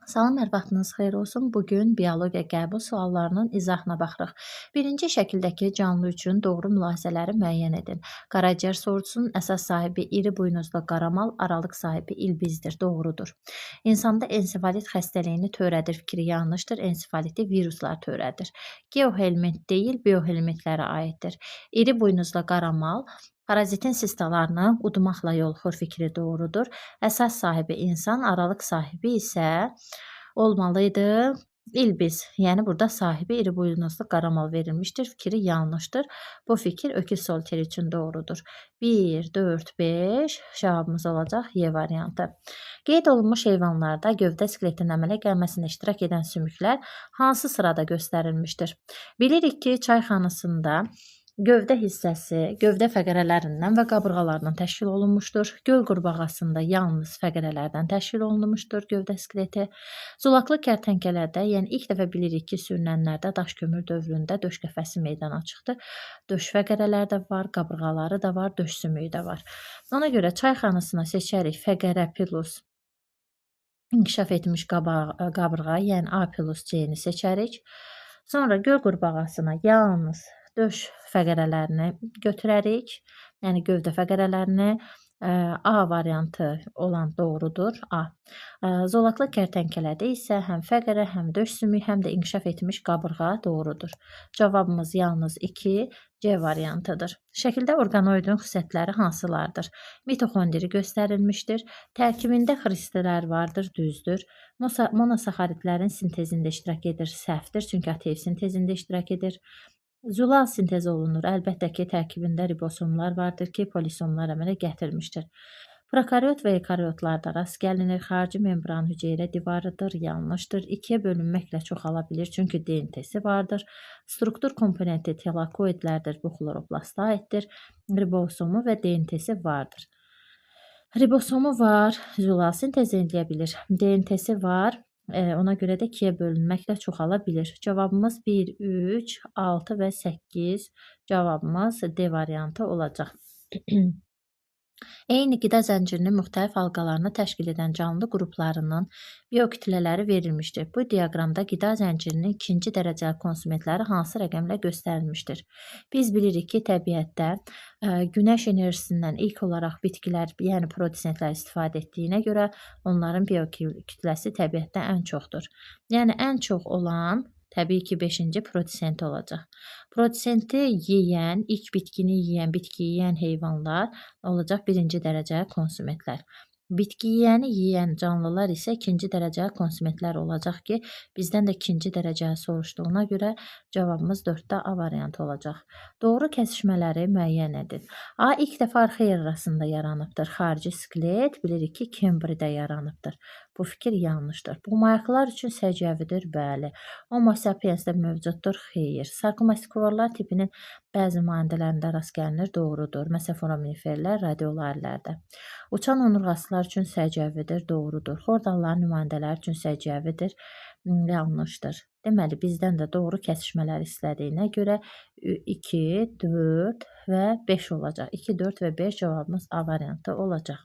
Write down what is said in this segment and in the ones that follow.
Salam, hər vaxtınız xeyir olsun. Bu gün biologiya qəbul suallarının izahına baxırıq. Birinci şəkildəki canlı üçün doğru mülahizələri müəyyən edin. Qaraciyər sorusunun əsas sahibi iri buynuzlu qaramal, aralıq sahibi ilbizdir. Doğrudur. İnsanda ensefalit xəstəliyini törədir fikri yanlışdır. Ensefaliti viruslar törədir. Geohelmint deyil, biohelmintlərə aiddir. İri buynuzlu qaramal parazitin sistalarını udmaqla yoluxur fikri doğrudur. Əsas sahibi insan, aralıq sahibi isə olmalıydı ilbiz. Yəni burada sahibi iri buynuzlu qaramal verilmişdir. Fikri yanlışdır. Bu fikir öküz soliteri üçün doğrudur. 1, 4, 5 cavabımız olacaq Y variantı. Qeyd olunmuş heyvanlarda gövdə skeletinin əmələ gəlməsində iştirak edən sümüklər hansı sırada göstərilmişdir? Bilirik ki, çayxanasında gövdə hissəsi gövdə fəqərələrindən və qabırğalarından təşkil olunmuşdur. Göl qurbağasında yalnız fəqərələrdən təşkil olunmuşdur gövdə skeleti. Zolaqlı kərtənkələdə, yəni ilk dəfə bilirik ki, sürünənlərdə daş kömür dövründə döş qəfəsi meydana çıxdı. Döş fəqərələri də var, qabırğaları da var, döş sümüyü də var. Ona görə çayxanasına seçərik fəqərə plus inkişaf etmiş qabırğa, yəni A plus C-ni seçərik. Sonra göl qurbağasına yalnız döş fəqərələrini götürərik. Yəni gövdə fəqərələrini. A variantı olan doğrudur. A. Zolaqlı kərtənkələdə isə həm fəqərə, həm döş sümüyü, həm də inkişaf etmiş qabırğa doğrudur. Cavabımız yalnız 2 C variantıdır. Şəkildə orqanoidin xüsusiyyətləri hansılardır? Mitoxondri göstərilmişdir. Tərkibində xristələr vardır, düzdür. Monosaxaridlərin sintezində iştirak edir, səhvdir, çünki ATF sintezində iştirak edir. Zülal sintez olunur. Əlbəttə ki, tərkibində ribosomlar vardır ki, polisomlar əmələ gətirmişdir. Prokaryot və eukaryotlarda rast gəlinir. Xarici membran hüceyrə divarıdır, yanlışdır. İkiyə bölünməklə çoxala bilir, çünki DNT-si vardır. Struktur komponenti telakoidlərdir, bu xloroplasta aiddir. Ribosomu və DNT-si vardır. Ribosomu var, zülal sintez edilə bilir. DNT-si var. Ona görə də 2-yə bölünməklə çoxala bilir. Cavabımız 1, 3, 6 və 8 cavabımız D variantı olacaq. Eyni qida zəncirinin müxtəlif halqalarını təşkil edən canlı qruplarının biokütlələri verilmişdir. Bu diaqramda qida zəncirinin ikinci dərəcəli konsumentləri hansı rəqəmlə göstərilmişdir? Biz bilirik ki, təbiətdə günəş enerjisindən ilk olaraq bitkilər, yəni produsentlər istifadə etdiyinə görə onların biokütləsi təbiətdə ən çoxdur. Yəni ən çox olan təbii ki, 5-ci produsent olacaq. Produsenti yeyən, ilk bitkini yeyən, bitki yeyən heyvanlar olacaq birinci dərəcəli konsumentlər. Bitki yeyəni yeyən canlılar isə ikinci dərəcəli konsumentlər olacaq ki, bizdən də ikinci dərəcəli soruşduğuna görə cavabımız 4-də A variantı olacaq. Doğru kəsişmələri müəyyən edin. A ilk dəfə arxa erasında yaranıbdır. Xarici skelet bilirik ki, Kembridə yaranıbdır. Bu fikir yanlışdır. Bu mayaqlar üçün səciyyəvidir, bəli. Homo sapiensdə mövcuddur, xeyr. Sarkomastikorlar tipinin bəzi nümayəndələrində rast gəlinir, doğrudur. Məsələn, foraminiferlər, radiolarilərdə. Uçan onurğaslılar üçün səciyyəvidir, doğrudur. Xordalların nümayəndələri üçün səciyyəvidir, yanlışdır. Deməli, bizdən də doğru kəsişmələr istədiyinə görə 2, 4 və 5 olacaq. 2, 4 və 5 cavabımız A variantı olacaq.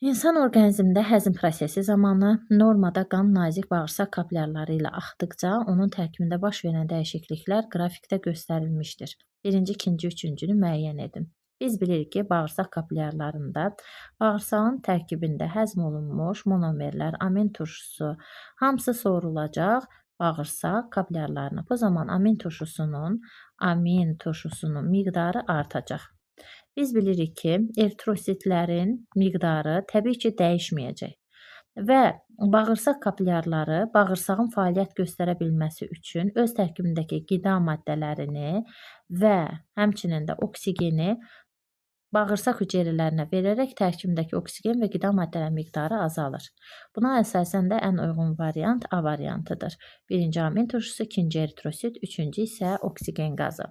İnsan orqanizmində həzm prosesi zamanı normada qan nazik bağırsaq kapilyarları ilə axdıqca onun tərkibində baş verən dəyişikliklər qrafikdə göstərilmişdir. Birinci, ikinci, üçüncünü müəyyən edin. Biz bilirik ki, bağırsaq kapilyarlarında bağırsağın tərkibində həzm olunmuş monomerlər, amin turşusu hamısı sorulacaq bağırsaq kapilyarlarına. Bu zaman amin turşusunun miqdarı artacaq. Biz bilirik ki, eritrositlərin miqdarı təbii ki, dəyişməyəcək və bağırsaq kapilyarları bağırsağın fəaliyyət göstərə bilməsi üçün öz tərkibindəki qida maddələrini və həmçinin də oksigeni bağırsaq hüceyrələrinə verərək tərkibindəki oksigen və qida maddələrinin miqdarı azalır. Buna əsasən də ən uyğun variant A variantıdır. Birinci amin turşusu, ikinci eritrosit, üçüncü isə oksigen qazı.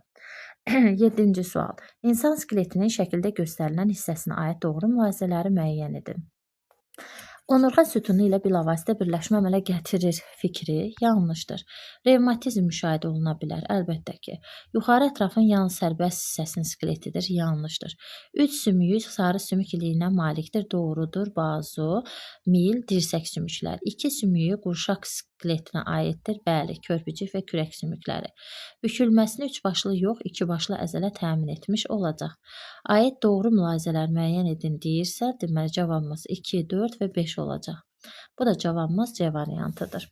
7-ci sual. İnsan skeletinin şəkildə göstərilən hissəsinə aid doğru mülahizələri müəyyən edin. Onurğa sütunu ilə bilavasitə birləşmə əmələ gətirir fikri yanlışdır. Revmatizm müşahidə oluna bilər, əlbəttə ki. Yuxarı ətrafın yan sərbəst hissəsinin skeletidir, yanlışdır. 3 sümüyü sarı sümük iliyinə malikdir, doğrudur. Bazu, mil, dirsək sümükləri. 2 sümüyü qurşaq skeletinə aiddir, bəli, körpücük və kürək sümükləri. Bükülməsini 3 başlı yox, 2 başlı əzələ təmin etmiş olacaq. Aid doğru mülahizələr müəyyən edin deyirsə, deməli cavabımız 2, 4 və 5 olacaq. Bu da cavabımız C variantıdır.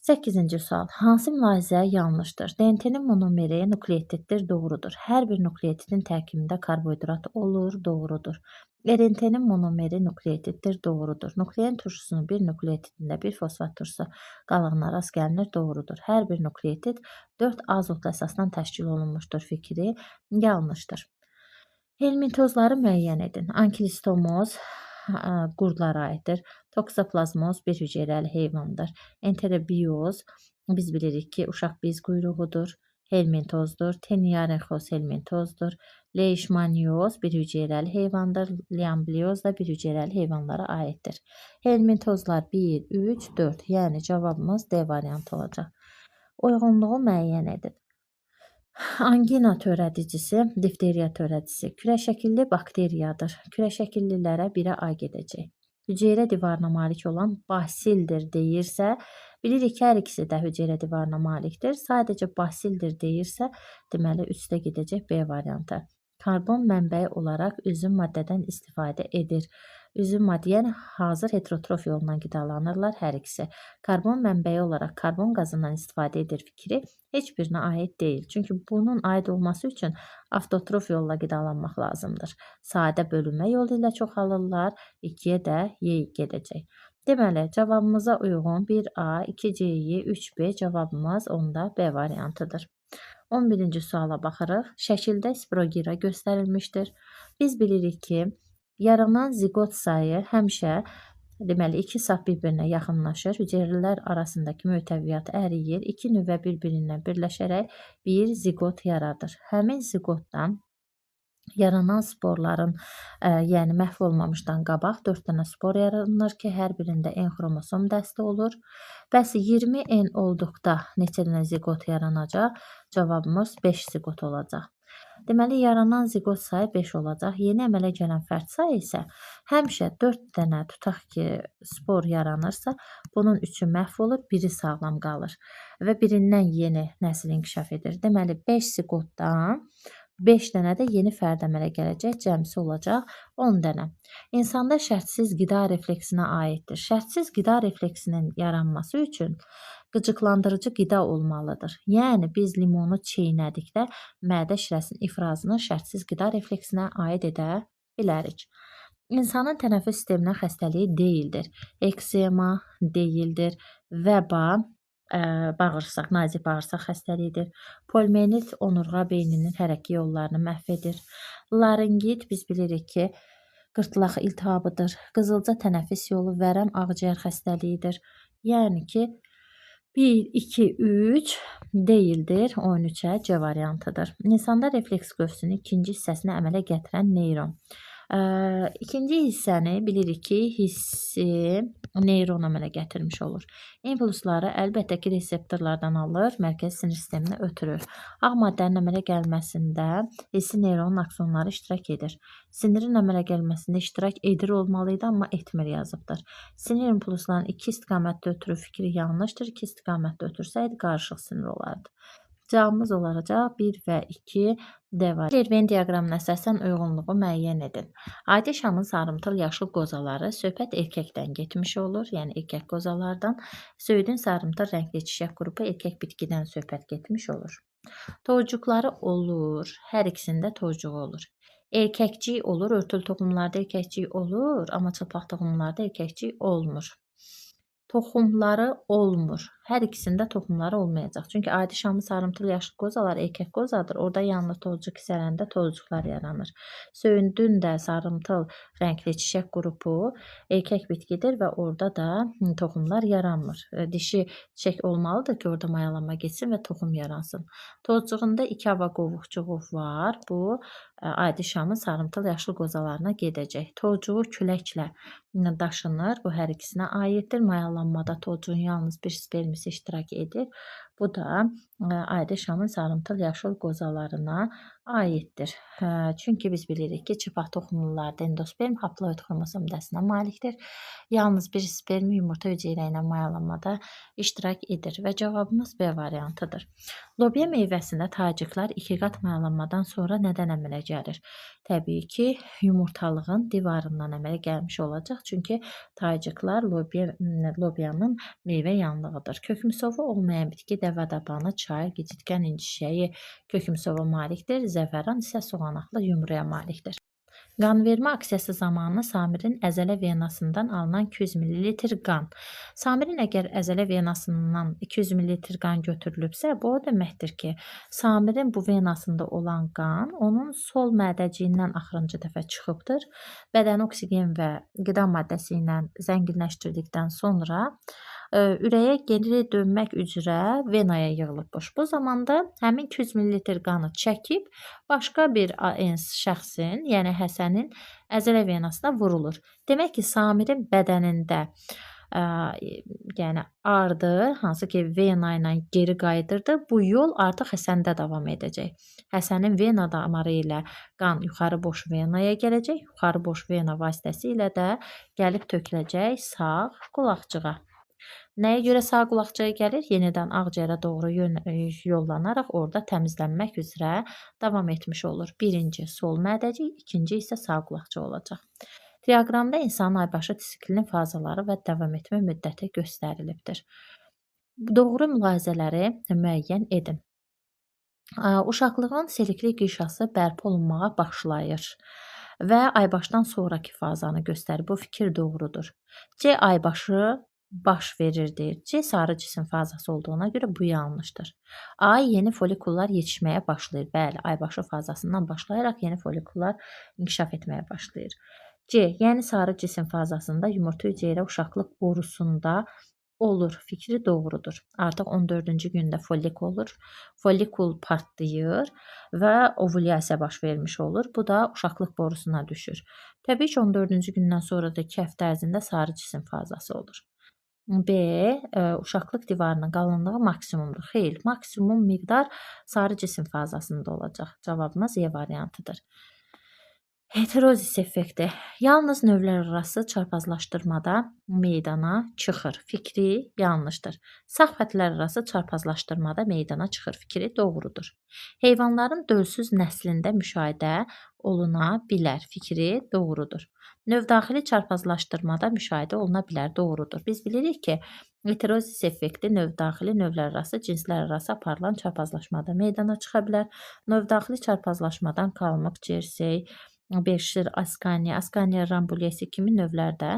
8-ci sual. Hansı mülahizə yanlışdır? DNT-nin monomeri nukleotiddir, doğrudur. Hər bir nukleotidin tərkibində karbohidrat olur, doğrudur. RNT-nin monomeri nukleotiddir, doğrudur. Nuklein turşusunun bir nukleotidində bir fosfat turşusu qalığına rast gəlinir, doğrudur. Hər bir nukleotid 4 azotlu əsasdan təşkil olunmuşdur fikri yanlışdır. Helmintozları müəyyən edin. Ankilostomoz qurdlara aiddir. Toksoplazmoz bir hüceyrəli heyvandır. Enterobioz biz bilirik ki, uşaq biz quyruğudur, helmintozdur. Teniarenxoz helmintozdur. Leishmanioz bir hüceyrəli heyvandır. Liamblioz da bir hüceyrəli heyvanlara aiddir. Helmintozlar 1, 3, 4, yəni cavabımız D variantı olacaq. Uyğunluğu müəyyən edin. Angina törədicisi, difteriya törədicisi, kürəşəkilli bakteriyadır. Kürəşəkillilərə 1-ə A gedəcək. Hüceyrə divarına malik olan basildir deyirsə, bilirik ki, hər ikisi də hüceyrə divarına malikdir. Sadəcə basildir deyirsə, deməli 3-də gedəcək B variantı. Karbon mənbəyi olaraq üzüm maddədən istifadə edir. Üzüm maddə, yəni hazır heterotrof yolla qidalanırlar hər ikisi. Karbon mənbəyi olaraq karbon qazından istifadə edir fikri heç birinə aid deyil. Çünki bunun aid olması üçün avtotrof yolla qidalanmaq lazımdır. Sadə bölünmə yolu ilə çoxalırlar, 2-yə də Y gedəcək. Deməli, cavabımıza uyğun 1A, 2C, 3B cavabımız onda B variantıdır. 11-ci suala baxırıq. Şəkildə spirogira göstərilmişdir. Biz bilirik ki, yaranan ziqot sayı həmişə, deməli, iki sap bir-birinə yaxınlaşır. Hüceyrələr arasındakı möhtəviyyat əriyir. İki nüvə bir-birindən birləşərək bir ziqot yaradır. Həmin ziqotdan yaranan sporların, yəni məhv olmamışdan qabaq 4 dənə spor yaranır ki, hər birində N xromosom dəsti olur. Bəs 20 N olduqda neçə dənə ziqot yaranacaq? Cavabımız 5 ziqot olacaq. Deməli, yaranan ziqot sayı 5 olacaq. Yeni əmələ gələn fərd sayı isə həmişə 4 dənə tutaq ki, spor yaranırsa, bunun 3-ü məhv olur, biri sağlam qalır və birindən yeni nəsil inkişaf edir. Deməli, 5 ziqotdan 5 dənə də yeni fərd əmələ gələcək, cəmsi olacaq 10 dənə. İnsanda şərtsiz qida refleksinə aiddir. Şərtsiz qida refleksinin yaranması üçün qıcıqlandırıcı qida olmalıdır. Yəni, biz limonu çeynədikdə mədə şirəsinin ifrazını şərtsiz qida refleksinə aid edə bilərik. İnsanın tənəffüs sisteminə xəstəliyi deyildir. Eksema deyildir. Vəba bağırsaq, nazik bağırsaq xəstəliyidir. Polmenit onurğa beyninin hərəki yollarını məhv edir. Laringit biz bilirik ki, qırtlaq iltihabıdır. Qızılca tənəffüs yolu vərəm ağciyər xəstəliyidir. Yəni ki, 1, 2, 3 deyildir. 13-ə C variantıdır. İnsanda refleks qövsünün ikinci hissəsini əmələ gətirən neyron. İkinci hissəni bilirik ki, hissi neyron əmələ gətirmiş olur. İmpulsları əlbəttə ki, reseptorlardan alır, mərkəzi sinir sisteminə ötürür. Ağ maddənin əmələ gəlməsində hissi neyronun aksonları iştirak edir. Sinirin əmələ gəlməsində iştirak edir olmalı idi, amma etmir yazıbdır. Sinir impulslarını iki istiqamətdə ötürür fikri yanlışdır. İki istiqamətdə ötürsəydi qarışıq sinir olardı. Cavabımız olacaq 1 və 2 D var. Venn diaqramına əsasən uyğunluğu müəyyən edin. Adi şamın sarımtıl yaşıl qozaları söhbət erkəkdən getmiş olur, yəni erkək qozalardan. Söyüdün sarımtıl rəngli çiçək qrupu erkək bitkidən söhbət getmiş olur. Toycuqları olur, hər ikisində toycuğu olur. Erkəkcik olur, örtülü toxumlarda erkəkcik olur, amma çılpaq toxumlarda erkəkcik olmur. Toxumları olmur. Hər ikisində toxumları olmayacaq. Çünki adi şamın sarımtıl yaşıl qozalar erkək qozadır. Orada yanlı tozcuq kisələndə tozcuqlar yaranır. Söyündün də sarımtıl rəngli çiçək qrupu erkək bitkidir və orada da toxumlar yaranmır. Dişi çiçək olmalıdır ki, orada mayalanma getsin və toxum yaransın. Tozcuğunda 2 hava qovuqcuğu var. Bu adi şamın sarımtıl yaşıl qozalarına gedəcək. Tozcuğu küləklə daşınır. Bu hər ikisinə aiddir. Mayalanmada tozcuğun yalnız bir spermisi iştirak edir. Bu da adi şamın sarımtıl yaşıl qozalarına aiddir. Çünki biz bilirik ki, çılpaq toxumlularda endosperm haploid xromosom dəsinə malikdir. Yalnız bir spermi yumurta hüceyrə ilə mayalanmada iştirak edir və cavabımız B variantıdır. Lobiya meyvəsində tacıqlar 2 qat mayalanmadan sonra nədən əmələ gəlir? Təbii ki, yumurtalığın divarından əmələ gəlmiş olacaq. Çünki tacıqlar lobiyanın meyvə yanlığıdır. Kökümsovu olmayan bitki dəvədabanı, çay, gicitkən inçişəyi kökümsova malikdir. Zəfəran isə soğanaqlı yumruya malikdir. Qanvermə aksiyası zamanı Samirin əzələ venasından alınan 200 ml qan. Samirin əgər əzələ venasından 200 ml qan götürülübsə, bu o deməkdir ki, Samirin bu venasında olan qan onun sol mədəciyindən axırıncı dəfə çıxıbdır. Bədəni oksigen və qida maddəsi ilə zənginləşdirdikdən sonra ürəyə geri dönmək üzrə venaya yığılıbmış. Bu zamanda həmin 200 ml qanı çəkib başqa bir şəxsin, yəni Həsənin əzələ venasına vurulur. Demək ki, Samirin bədənində yəni ardı, hansı ki vena ilə geri qayıdırdı, bu yol artıq Həsəndə davam edəcək. Həsənin vena damarı ilə qan yuxarı boş venaya gələcək, yuxarı boş vena vasitəsilə də gəlib töküləcək sağ qulaqcığa. Nəyə görə sağ qulaqcığa gəlir? Yenidən ağciyərə doğru yollanaraq orada təmizlənmək üzrə davam etmiş olur. Birinci sol mədəcik, ikinci isə sağ qulaqcıq olacaq. Diaqramda insanın aybaşı siklinin fazaları və davam etmə müddəti göstərilibdir. Doğru mülahizələri müəyyən edin. Uşaqlığın selikli qişası bərpa olunmağa başlayır və aybaşdan sonraki fazanı göstərir. Bu fikir doğrudur. C aybaşı baş verir deyir. C sarı cisim fazası olduğuna görə bu yanlışdır. A yeni folikullar yetişməyə başlayır. Bəli, aybaşı fazasından başlayaraq yeni folikullar inkişaf etməyə başlayır. C, yəni sarı cisim fazasında yumurta hüceyrə uşaqlıq borusunda olur. Fikri doğrudur. Artıq 14-cü gündə follik olur. Follikul partlayır və ovulyasiya baş vermiş olur. Bu da uşaqlıq borusuna düşür. Təbii ki, 14-cü gündən sonra da 2 həftə ərzində sarı cisim fazası olur. B, uşaqlıq divarının qalınlığı maksimumdur. Xeyr, maksimum miqdar sarı cisim fazasında olacaq. Cavabımız E variantıdır. Heterozis effekti yalnız növlər arası çarpazlaşdırmada meydana çıxır. Fikri yanlışdır. Sağ xətlər arası çarpazlaşdırmada meydana çıxır. Fikri doğrudur. Heyvanların dölsüz nəslində müşahidə oluna bilər. Fikri doğrudur. Növdaxili çarpazlaşdırmada müşahidə oluna bilər. Doğrudur. Biz bilirik ki, heterozis effekti növdaxili, növlər arası, cinslər arası aparılan çarpazlaşmada meydana çıxa bilər. Növdaxili çarpazlaşmadan Kalmık, Cersei, Berkshire, Askania, Askania rambulesi kimi növlər də,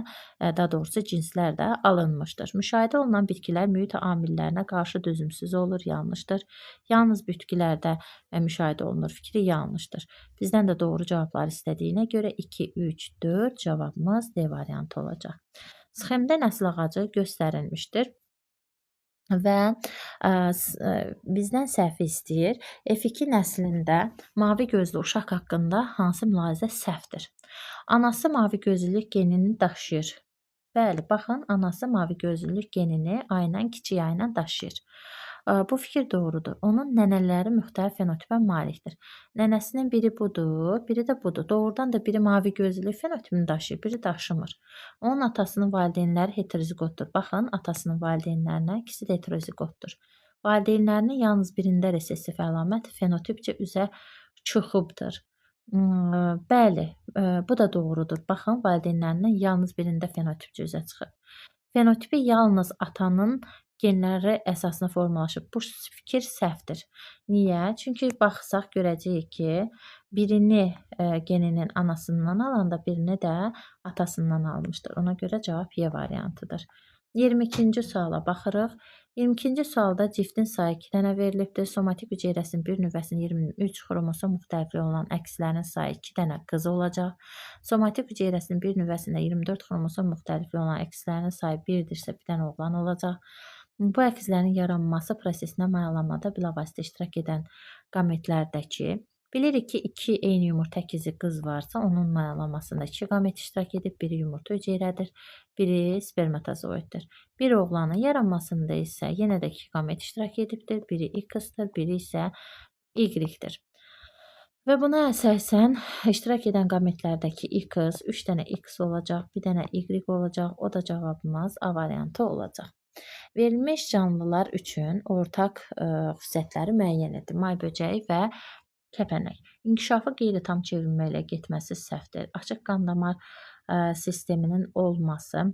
daha doğrusu cinslər də alınmışdır. Müşahidə olunan bitkilər mühit amillərinə qarşı dözümsüz olur, yanlışdır. Yalnız bitkilərdə müşahidə olunur, fikri yanlışdır. Bizdən də doğru cavablar istədiyinə görə 2, 3, 4 cavabımız D variantı olacaq. Sxemdə nəsil ağacı göstərilmişdir və bizdən səhvi istəyir. F2 nəslində mavi gözlü uşaq haqqında hansı mülahizə səhvdir? Anası mavi gözlülük genini daşıyır. Bəli, baxın, anası mavi gözlülük genini ayla kiçik ayla daşıyır. Bu fikir doğrudur. Onun nənələri müxtəlif fenotipə malikdir. Nənəsinin biri budur, biri də budur. Doğrudan da biri mavi gözlülük fenotipini daşıyır, biri daşımır. Onun atasının valideynləri heterozigotdur. Baxın, atasının valideynlərinə ikisi də heterozigotdur. Valideynlərinin yalnız birində resessiv əlamət fenotipcə üzə çıxıbdır. Bəli, bu da doğrudur. Baxın, valideynlərinin yalnız birində fenotipcə üzə çıxıb. Fenotipi yalnız atanın genləri əsasında formalaşıb. Bu fikir səhvdir. Niyə? Çünki baxsaq görəcəyik ki, birini geninin anasından alanda birini də atasından almışdır. Ona görə cavab Y variantıdır. 22-ci suala baxırıq. 22-ci sualda ciftin sayı 2 dənə verilibdir. Somatik hüceyrəsinin bir nüvəsinin 23 xromosom müxtəlifliyi olan əkslərinin sayı 2 dənə qız olacaq. Somatik hüceyrəsinin bir nüvəsində 24 xromosom müxtəlifliyi olan əkslərinin sayı 1-dirsə, bir dənə oğlan olacaq. Bu əkizlərin yaranması prosesinə mayalanmada bilavasitə iştirak edən qametlərdəki bilirik ki, 2 eyni yumurta əkizi qız varsa, onun mayalanmasında 2 qamet iştirak edib, biri yumurta hüceyrədir, biri spermatozoiddir. Bir oğlanın yaranmasında isə yenə də 2 qamet iştirak edibdir, biri X-dir, biri isə Y-dir. Və buna əsasən iştirak edən qametlərdəki X, 3 dənə X olacaq, bir dənə Y olacaq, o da cavabımız A variantı olacaq. Verilmiş canlılar üçün ortaq xüsusiyyətləri müəyyən edin. May böcəyi və kəpənək. İnkişafı qeyri-tam çevrilmə ilə getməsi səhvdir. Açıq qan damar sisteminin olması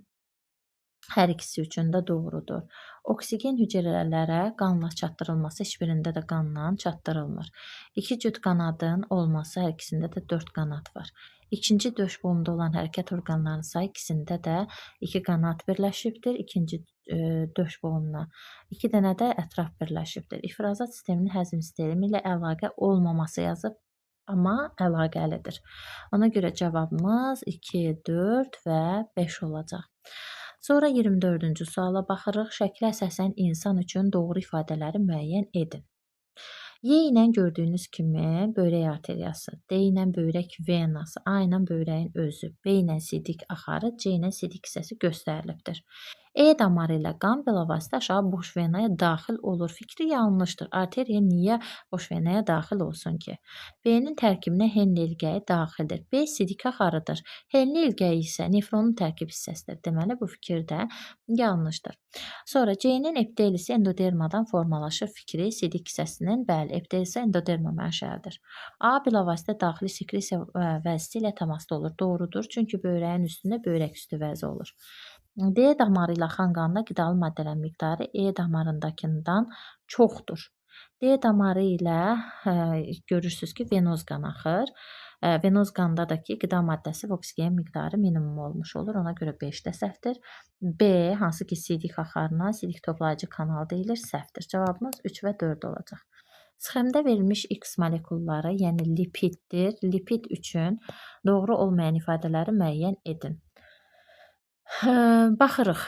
hər ikisi üçün də doğrudur. Oksigen hüceyrələrə qanla çatdırılması heç birində də qanla çatdırılmır. 2 cüt qanadın olması hər ikisində də 4 qanad var. İkinci döş boğumda olan hərəkət orqanlarının sayı ikisində də 2 qanad birləşibdir. İkinci döş boğumuna 2 dənə də ətraf birləşibdir. İfrazat sisteminin həzm sistemi ilə əlaqə olmaması yazıb, amma əlaqəlidir. Ona görə cavabımız 2, 4 və 5 olacaq. Sonra 24-cü suala baxırıq. Şəklə əsasən insan üçün doğru ifadələri müəyyən edin. Y ilə gördüyünüz kimi böyrək arteriyası, D ilə böyrək venası, A ilə böyrəyin özü, B ilə sidik axarı, C ilə sidik hissəsi göstərilibdir. E damarı ilə qan bilavasitə aşağı boş venaya daxil olur. Fikri yanlışdır. Arteriya niyə boş venaya daxil olsun ki? B-nin tərkibinə Henle ilgəyi daxildir. B sidik axarıdır. Henle ilgəyi isə nefronun tərkib hissəsidir. Deməli, bu fikir də yanlışdır. Sonra C-nin epitelisi endodermadan formalaşır fikri sidik hissəsinin, bəli, epitelisi endoderma mənşəlidir. A bilavasitə daxili sekresiya vəzisi ilə təmasda olur. Doğrudur. Çünki böyrəyin üstündə böyrək üstü vəzi olur. D damarı ilə axan qanda qidalı maddələrin miqdarı E damarındakından çoxdur. D damarı ilə görürsünüz ki, venoz qan axır. Venoz qanda da ki, qida maddəsi və oksigen miqdarı minimum olmuş olur. Ona görə 5 də səhvdir. B, hansı ki sidik axarına, sidik toplayıcı kanal deyilir, səhvdir. Cavabımız 3 və 4 olacaq. Sxemdə verilmiş X molekulları, yəni lipiddir. Lipid üçün doğru olmayan ifadələri müəyyən edin. Baxırıq.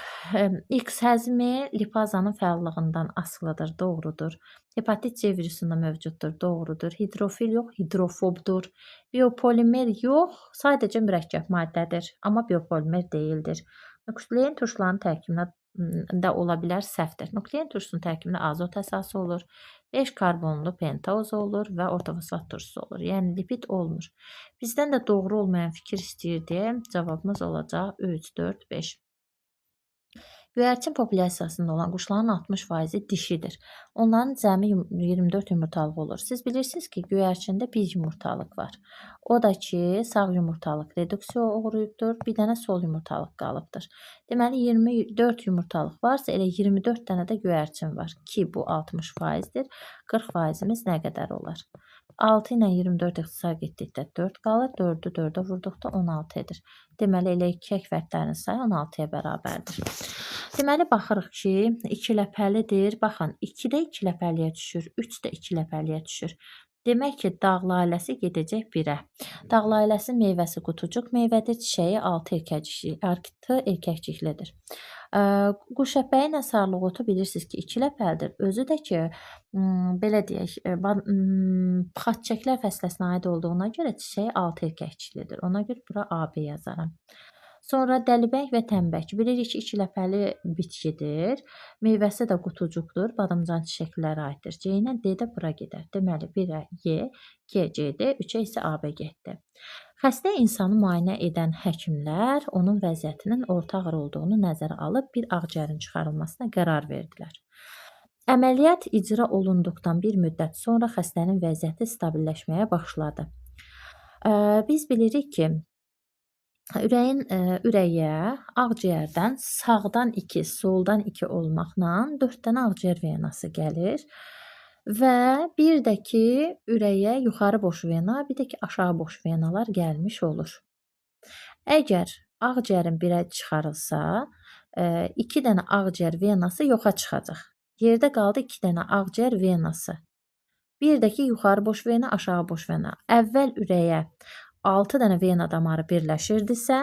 X həzmi lipazanın fəallığından asılıdır, doğrudur. Hepatit C virusunda mövcuddur, doğrudur. Hidrofil yox, hidrofobdur. Biopolimer yox, sadəcə mürəkkəb maddədir, amma biopolimer deyildir. Nuklein turşularının tərkibində də ola bilər, səhvdir. Nuklein turşusunun tərkibində azot əsası olur, 5 karbonlu pentoz olur və ortofosfat turşusu olur. Yəni lipid olmur. Bizdən də doğru olmayan fikir istəyir deyə cavabımız olacaq 3, 4, 5. Göyərçin populyasiyasında olan quşların 60%-i dişidir. Onların cəmi 24 yumurtalığı olur. Siz bilirsiniz ki, göyərçində bir yumurtalıq var. O da ki, sağ yumurtalıq reduksiya uğrayıbdır, bir dənə sol yumurtalıq qalıbdır. Deməli, 24 yumurtalıq varsa, elə 24 dənə də göyərçin var ki, bu 60%-dir. 40%-imiz nə qədər olar? 6 ilə 24 ixtisar getdikdə 4 qalır. 4-ü 4-ə vurduqda 16 edir. Deməli, elə erkək fərdlərinin sayı 16-ya bərabərdir. Deməli, baxırıq ki, 2 ləpəlidir. Baxın, 2 də 2 ləpəliyə düşür, 3 də 2 ləpəliyə düşür. Demək ki, dağ laləsi gedəcək 1-ə. Dağ laləsinin meyvəsi qutucuq meyvədir, çiçəyi 6 erkəkciklidir. Quşəpəyi ilə sarılıq otu bilirsiniz ki, 2 ləpəlidir. Özü də ki, belə deyək, xaççəklər fəsləsinə aid olduğuna görə çiçəyi 6 erkəkciklidir. Ona görə bura AB yazaram. Sonra dəlibəng və tənbək. Bilirik ki, 2 ləpəli bitkidir. Meyvəsi də qutucuqdur. Badamcan çiçəklərə aiddir. C ilə D də bura gedər. Deməli, 1-ə Y, 2-yə CD, 3-ə isə AB getdi. Xəstə insanı müayinə edən həkimlər onun vəziyyətinin orta ağır olduğunu nəzərə alıb bir ağciyərin çıxarılmasına qərar verdilər. Əməliyyat icra olunduqdan bir müddət sonra xəstənin vəziyyəti stabilləşməyə başladı. Biz bilirik ki, ürəyə ağciyərdən sağdan 2, soldan 2 olmaqla 4 dənə ağciyər venası gəlir və bir də ki, ürəyə yuxarı boş vena, bir də ki, aşağı boş venalar gəlmiş olur. Əgər ağciyərin birə çıxarılsa, 2 dənə ağciyər venası yoxa çıxacaq. Yerdə qaldı 2 dənə ağciyər venası. Bir də ki, yuxarı boş vena, aşağı boş vena. Əvvəl ürəyə 6 dənə vena damarı birləşirdisə,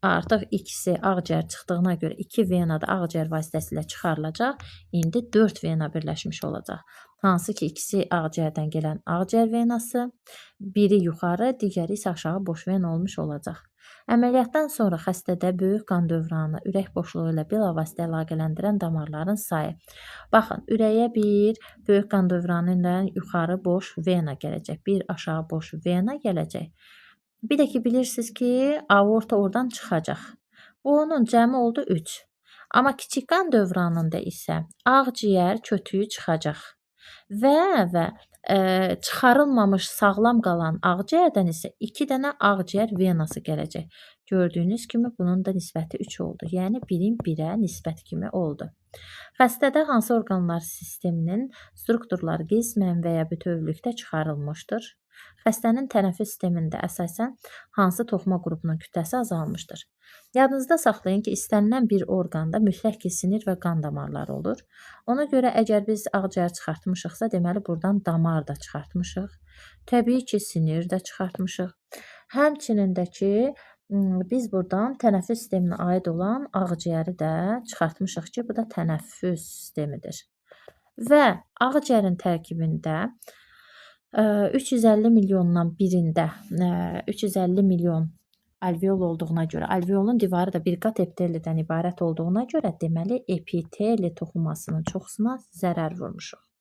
artıq ikisi ağciyər çıxdığına görə 2 vena da ağciyər vasitəsilə çıxarılacaq. İndi 4 vena birləşmiş olacaq. Hansı ki, ikisi ağciyərdən gələn ağciyər venası, biri yuxarı, digəri isə aşağı boş vena olmuş olacaq. Əməliyyatdan sonra xəstədə böyük qan dövranı ürək boşluğu ilə bilavasitə əlaqələndirən damarların sayı. Baxın, ürəyə bir böyük qan dövranı ilə yuxarı boş vena gələcək, bir aşağı boş vena gələcək. Bir də ki, bilirsiniz ki, aorta oradan çıxacaq. Bu onun cəmi oldu 3. Amma kiçik qan dövranında isə ağciyər kötüyü çıxacaq. Və çıxarılmamış sağlam qalan ağciyərdən isə 2 dənə ağciyər venası gələcək. Gördüyünüz kimi bunun da nisbəti 3 oldu. Yəni 1-in 1-ə nisbət kimi oldu. Xəstədə hansı orqanlar sisteminin strukturları qismən və ya bütövlükdə çıxarılmışdır? Xəstənin tənəffüs sistemində əsasən hansı toxuma qrupunun kütləsi azalmışdır? Yadınızda saxlayın ki, istənilən bir orqanda mütləq ki, sinir və qan damarları olur. Ona görə əgər biz ağciyər çıxartmışıqsa, deməli buradan damar da çıxartmışıq. Təbii ki, sinir də çıxartmışıq. Həmçinin də ki, biz buradan tənəffüs sisteminə aid olan ağciyəri də çıxartmışıq ki, bu da tənəffüs sistemidir. Və ağciyərin tərkibində 350 milyondan birində 350 milyon alveol olduğuna görə, alveolun divarı da bir qat epitellidən ibarət olduğuna görə, deməli epitelli toxumasının çoxsuna zərər vurmuşuq.